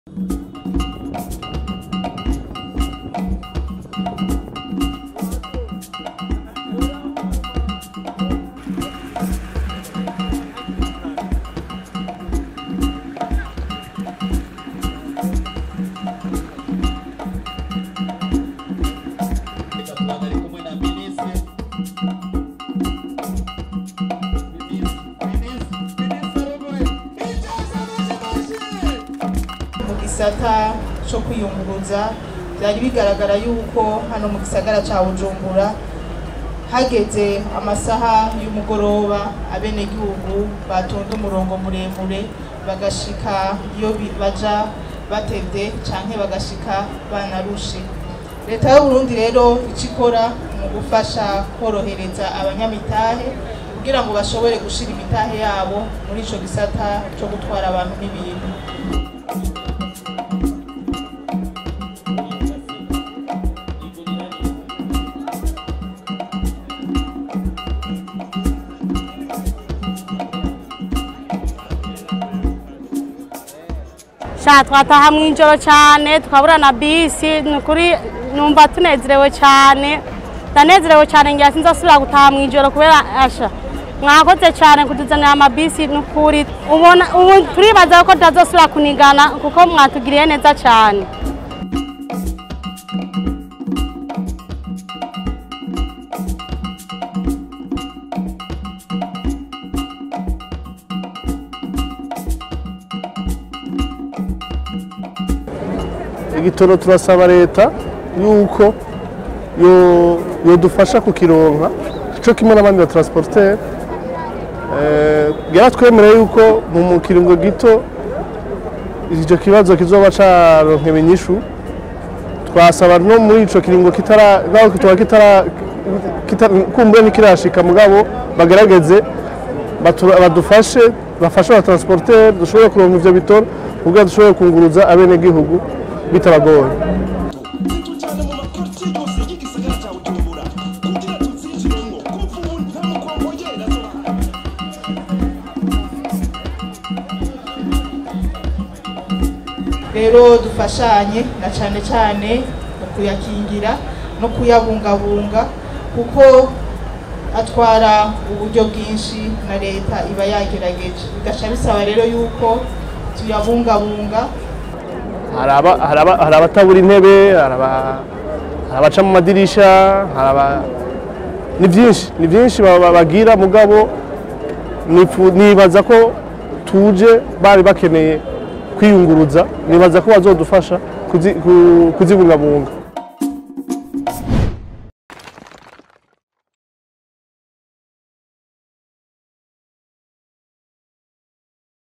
Mu gisata cyo kwiyunguruza byari bigaragara yuko hano mu gisagara ca Bujumbura hageze amasaha y'umugoroba abenegihugu batonda umurongo muremure bagashika iyo baja batevye canke bagashika banarushe. Leta y'u Burundi rero icikora mu gufasha korohereza abanyamitahe kugira ngo bashobore gushira imitahe yabo muri ico gisata cyo gutwara abantu n'ibintu. Sha twataha mw'ijoro cyane tukabura na bisi, nukuri numva tunezerewe cyane, ndanezerewe cyane ngira sinzosubira gutaha mw'ijoro kubera asha mwakoze cyane kutuzanira amabisi, nukuri ubona ubu turibaza ko tutazosubira kunigana kuko mwatugiriye neza cyane. Igitoro turasaba leta yuko yodufasha kukironka cyo kimwe n'abandi ba transporteur. Yaratwemereye yuko mu kiringo gito icyo kibazo kizoba caronka inyishu. Twasaba no muri ico kiringo kitara naho kitaba kitara kumbure nikirashika, mugabo bagerageze badufashe, bafashe aba transporteur dushobore kuronka ivyo bitoro kugira dushobore kunguruza abenegihugu bitabagoye. Rero dufashanye na cyane cyane mu kuyakingira no kuyabungabunga kuko atwara uburyo bwinshi na leta iba yagerageje, bigaca bisaba rero yuko tuyabungabunga. Hari abatabura intebe, hari abaca mu madirisha, ni byinshi bagira, mugabo nibaza ko tuje bari bakeneye kwiyunguruza, nibaza ko bazodufasha kuzibungabunga.